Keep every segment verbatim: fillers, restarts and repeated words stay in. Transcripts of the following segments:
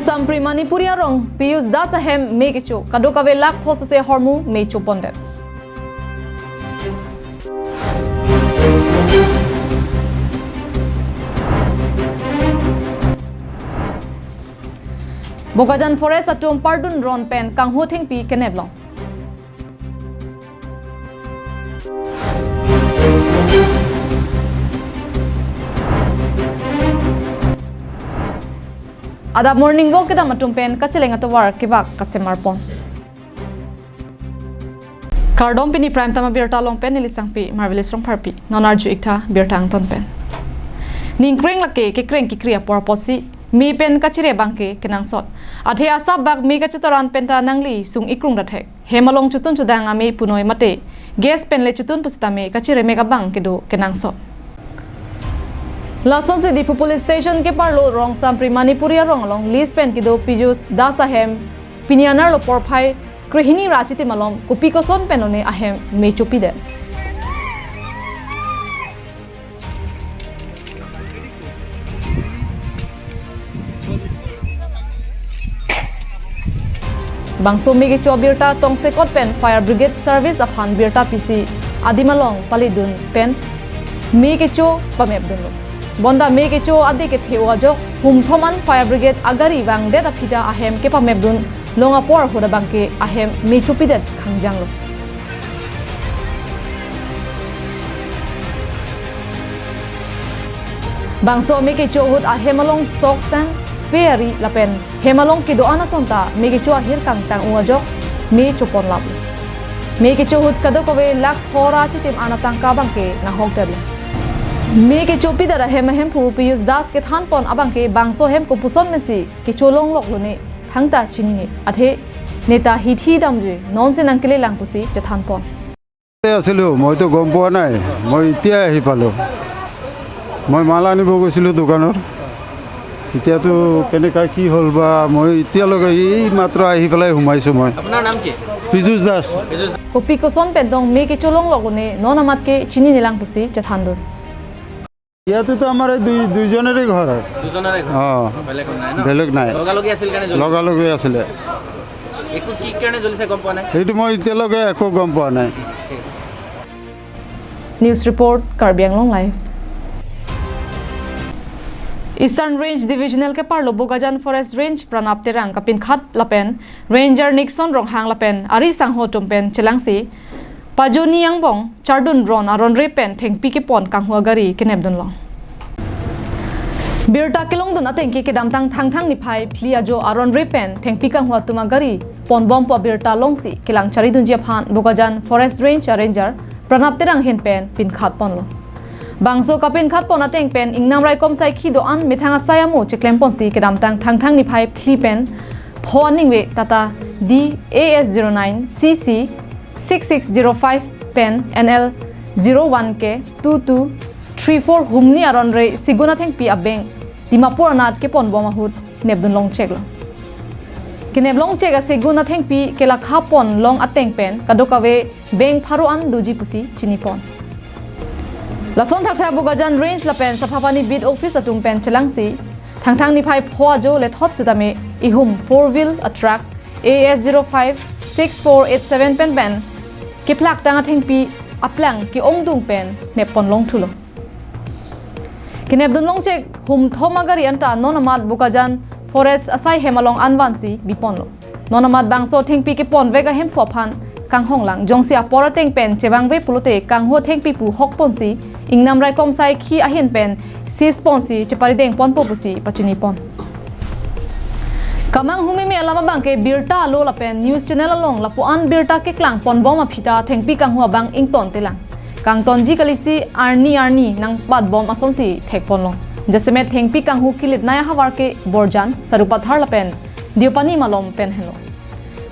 Sampri Manipuri arong Piyush Das ahem me kecho, kadokave lakh pho sose ahormu me chopondet. Bokajan Forest atum pardun ron pen kanghu thengpi keneplong. Adap Morning Walk kedam atum pen kacheleng atovar kevak kasemar pon. Kardom, pini Prime Time abirta along pen neli Sangpi Marvelous Rongpharpi. Non arju iktha birta angton pen. Ningkreng lake kekreng kekri apor apotsi me pen kachiri abangke kenangsot. Athe asap bak me kachetoran penta nangli sung ikrung dathek. Hem along chotun chodang ame punoi mate gas pen le chotun pusitame kachiri mek abang kedo kenangsot. Lasonsi Diphu Police Station keparlo rong Sampri Manipuri arong along lease pen kedo Piyush Das ahem pini anerlo porphai krehini ra achitim along kopi koson pen lone ahem me chopidet. Bangso me kecho abirta tongsekot pen Fire Brigade Service aphan birta pisi adim along palidun pen me kecho pamepdunlo. Bonta me kecho ade kethe-o ajok humthom an Fire Brigade agari vangdet aphi ta ahem kepamepdun long apor ahut abangke ahem me chopidet khangjanglo. Bangso me kecho ahut ahem along sok sang pe ari lapen hem along kedo-an ason ta me kecho ahir kangtang-o ajok me choponlap. Me kecho ahut kadokave lakh pho ra achitim an atangka abangke nahokdetlo. Me kechopidet ahem ahemphu Piyush Das kethanpon abangke bangso hem kopuson pensi kecho longlok lone thangta chinine. Athe neta hithi damjui nonsi nangkelelang pusi chethanpon. আছিলো, মইতো গম পোৱা নাই, মই এতিয়া আহি পালো। মই মাল আনিব গৈছিলো দোকানৰ। এতিয়াতো কেনেকা কি হ'ল বা, মই এতিয়ালৈকে এই মাত্ৰ আহি পেলাই সোমাইছো মই। আপোনাৰ নাম কি? পীযুষ দাস। Piyush. Kopi koson pen tong me kecho longlok lone non amat ke chininelang pusi chethandun. ইয়াতেতো আমাৰ এই দুই দুইজনৰে ঘৰ আৰু। দুজনৰে ঘৰ? অ। বেলেগ নাই ন? বেলেগ নাই। লগালগি আছিল কাৰণে জ্বলি- লগালগি আছিলে। একো কি কাৰণে জ্বলিছে গম পোৱা নাই? সেইটো মই এতিয়ালৈকে একো গম পোৱা নাই। News report, Karbi Anglong Live. Eastern Range Divisional keparlo Bokajan Forest Range Pranab Terang kapinkhat lapen Ranger Nixon Ronghang lapen ari sangho atum pen chelangsi pajuni angbong chardun ron aronre pen thengpi kepon kanghu agari kenepdunlong. Birta kelongdun atengke kedamtang Thangthang niphai phli ajo aronre pen thengpi kanghu atum agari ponbompo abirta longsi kelang charidunji aphan Bokajan Forest Range a Ranger Pranab Terang ahin pen pinkhat ponlo. Bangso kapinkhat pon ateng pen ingnam raikom saikhi do-an methang asai amo cheklem ponsi kedamtang Thangthang niphai phli pen pho aningve Tata D A S zero nine C C six six zero five pen N L zero one K two two three four humni aronre segun athengpi abeng Dimapur anat keponbom ahut nepdunlong cheklo. Keneplong chek asegun athengpi kelakha ponlong ateng pen kadokave beng pharo an doji pusi chinipon. Lason thaktha Bokajan Range lapen Saphapani Beat Office atum pen chelangsi Thangthang niphai pho ajo lethot sitame ihum four wheel a truck A S zero five six four eight seven pen pen kephlaktang athengpi aplang ke-ongdung pen nepponlong thulo. Kenepdunlong chek humthom agari anta non amat Bokajan Forest asai hem along anvansi biponlo. Non amat bangso thengpi keponvek ahemphu aphan kanghonglang jongsi apor ateng pen chevangve pulote kanghu thengpi pu hokponsi ingnam raikom saikhi ahin pen seize ponsi cheparideng ponpo pusi pachinipon. Kamanghu meme alam abangke birta alo lapen news channel along lapu-an birta keklang ponbom aphi ta thengpi kanghu abang ingtontelang. Kangtonji kalisi arni arni nangpatbom asonsi thekponlong. Jasemet thengpi kanghu kilitnei ahavar ke Borjan, Sarupathar lapen Deopani malom pen henlo.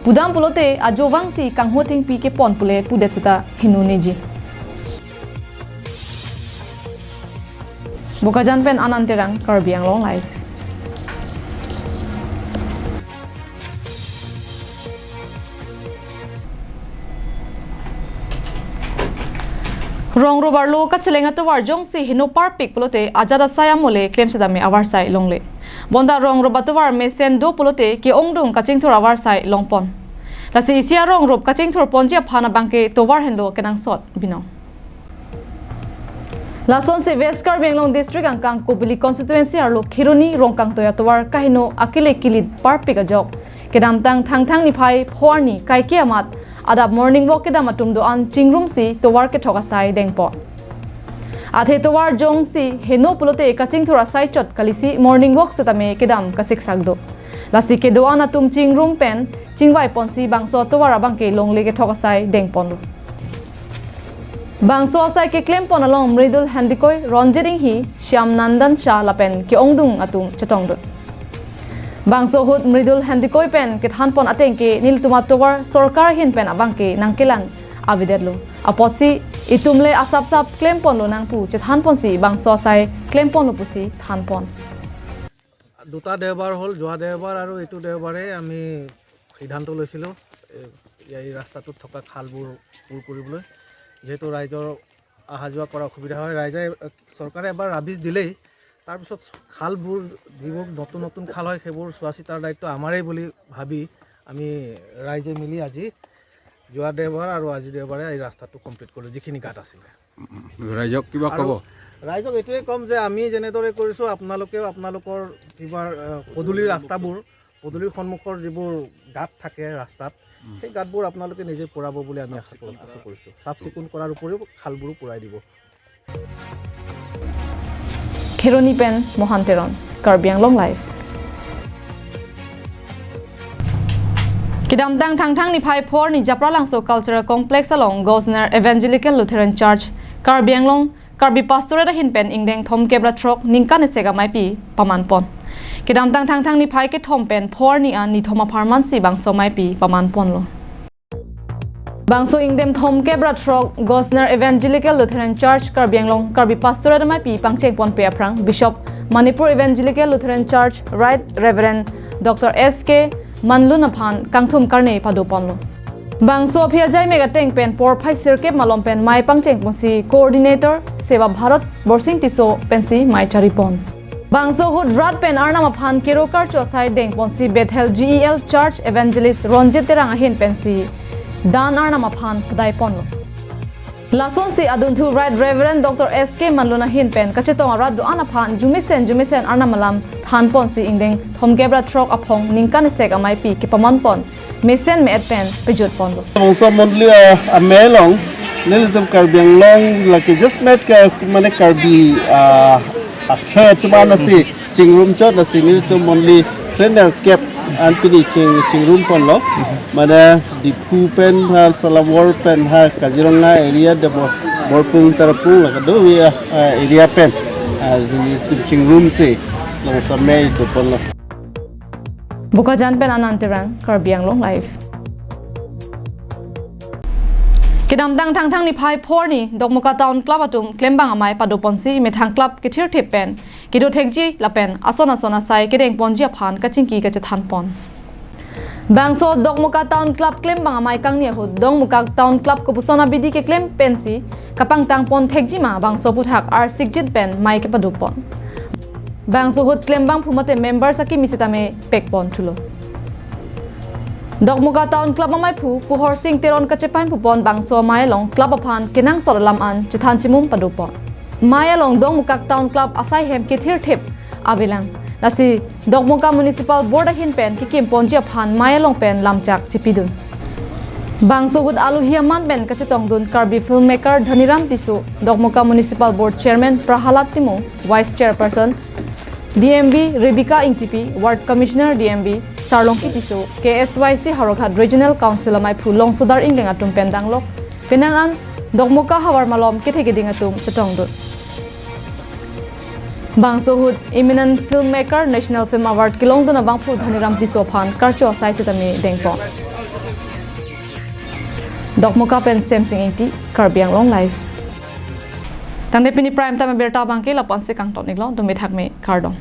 Pudam pulote ajo vangsi kanghu thengpi kepon pule pudet seta hinu neji. Bokajan pen Anand Terang, Karbi Anglong Live. Rong robar lo kacheleng atovar jongsi heno parpik pulote ajat asai amole klemsedame avarsai longle. Bonta rong rup atovar mesen do pulote ke-ongdung kachingthur avarsai longpon. Lasi isi arong rup kachingthur ponji aphan abangke tovar henlo kenangsot binong. Lasonsi West Karbi Anglong District angkang Kopili Constituency arlo Kheroni Rongkangtui atovar kaheno akele kilit parpik ajok kedamtang Thangthang niphai pho arni kaike amat adap morning walk kedam atum do-an chingrumsi tovar kethok asai dengpon. Athe tovar jongsi heno pulote kachingthur asai chot kalisi morning walk setame kedam kasiksak do. Lasi kedo-an atum chingrum pen chingvaiponsi bangso tovar abangke longle kethok asai dengponlo. Bangso asai keklempon along Mridul Handikoi, Ronjit Inghi, Shyam Nandan Shah lapen ke-ongdung atum chetongdun. Bangso ahut Mridul Handikoi pen kethanpon atengke nelitum atovar sorkar ahin pen abangke nangkelang avedetlo. Apotsi itum le asapsap klemponlonang pu chethanponsi bangso asai klemponlo pusi thanpon. দুটা দেওবাৰ হ'ল, যোৱা দেওবাৰ আৰু এইটো দেওবাৰে আমি সিদ্ধান্ত লৈছিলোঁ, এই, এই ৰাস্তাটোত থকা খালবোৰ পূৰ কৰিবলৈ। যিহেতু ৰাইজৰ অহা যোৱা কৰা অসুবিধা হয়, ৰাইজে, চৰকাৰে এবাৰ ৰাবিছ দিলেই, তাৰপিছত খালবোৰ যিবোৰ নতুন নতুন খাল হয়, সেইবোৰ চোৱা চিতাৰ দায়িত্ব আমাৰেই বুলি ভাবি আমি ৰাইজে মিলি আজি যোৱা দেওবাৰ আৰু আজি দেওবাৰে এই ৰাস্তাটো কমপ্লিট কৰিলোঁ, যিখিনি গাঁত আছিলে। ৰাইজক কিবা আৰু ক'ব? ৰাইজক এইটোৱে ক'ম যে আমি যেনেদৰে কৰিছোঁ, আপোনালোকেও আপোনালোকৰ কিবা, আহ, পদূলিৰ ৰাস্তাবোৰ, পদূলিৰ সন্মুখৰ যিবোৰ গাঁত থাকে ৰাস্তাত, সেই গাঁতবোৰ আপোনালোকে নিজে পূৰাব বুলি আমি আশা কৰোঁ, আশা কৰিছোঁ। চাফ চিকুণ কৰাৰ উপৰিও খালবোৰো পূৰাই দিব। Kheroni pen Mohan Teron, Karbi Anglong Live. Kedamtang Thangthang niphai pho arni Japralangso Cultural Complex along Gosner Evangelical Lutheran Church, Karbi Anglong, Karbi Pastorate ahin pen ingdeng thomkep ra throk ningkan esek amaipi pamanpon. Kedamtang Thangthang niphai kethom pen pho arni an nithom apharmansi bangso amaipi pamanponlo. Bangso ingdeng thomkep ra throk Gosner Evangelical Lutheran Church Karbi Anglong Karbi Pastorate amaipi pangchengponpe aphrang Bishop Manipur Evangelical Lutheran Church Right Reverend Doctor S K Manlun aphan kangthum karne padoponlo. Bangso aphi ajaimek ateng pen porphai sirkep malom pen mei pangchengponsi Coordinator Seva Bharat Borsing Tisso pensi mei charipon. Bangso ahut rat pen arnam aphan kero karcho asai dengponsi Bethel G E L Church Evangelist Ronjit Terang ahin pensi dan arnam aphan padaiponlo. Lasonsi adunthu Right Reverend Doctor S K Manlun ahin pen kachetong arat do-an aphan jumesen jumesen arnam alam thanponsi ingdeng thomkep ra throk aphong ningkan esek amaipi kepamanpon mesen me-et pen pejutponlo. Bangso mondoli, ah, amei along nelitum Karbi Anglong lake just met ka mane Karbi, ah, akhei atum an asi chingrum chot asi nelitum mondoli trainer kep an pini ching, chingrumponlo. Mane Diphu pen ha Salawar pen ha Kaziranga area de Bor-, Borpung Tarapung la kado ya, ah, area pen, ah, nelitum chingrumsi labangso amei doponlo. Bokajan pen Anand Terang, Karbi Anglong Live. Kedamtang Thangthang niphai pho arni Dokmoka Town Club atum klembang amei padoponsi methang club kethirthip pen kedo thekji lapen ason ason asai kedengponji aphan kachingki kachethanpon. Bangso Dokmoka Town Club klembang amei kangni ahut Dokmoka Town Club kopuson abidi keklem pensi kapangtangpon thekji ma bangso aphuthak arsikjit pen mei kepadopon. Bangso ahut klembangphu mate members akimi sitame pekponthulo. Dokmoka Town Club ameiphu Puhorsing Teron kachepainphupon bangso amei along club aphan kenangsot alam an chethan chimum padopon. Mei along Dokmoka Town Club asai hem kethirthip avelang. Lasi Dokmoka Municipal Board ahin pen kekimponji aphan mei along pen lamchak chepidun. Bangso ahut alohi aman pen kachetongdun Karbi filmmaker Dhaniram Tisso, Dokmoka Municipal Board Chairman Prahalad Timung, Vice Chairperson D M B Rebecca Ingtipi, Ward Commissioner D M B Sarlongki Tisso, K S Y C Howraghat Regional Council ameiphu Longsodar Engleng atum pen danglok penang an Dokmoka havar malom kethe keding atum chetongdun. Bangso ahut eminent filmmaker National Film Award kelongdun abangphu Dhaniram Tisso aphan karcho asai sitame dengpon. Dokmoka pen Semsing Ingti, Karbi Anglong Live. Tangte pini prime time abirta abangke lapu-ansi kangton-iklo, dumi thakme kardom.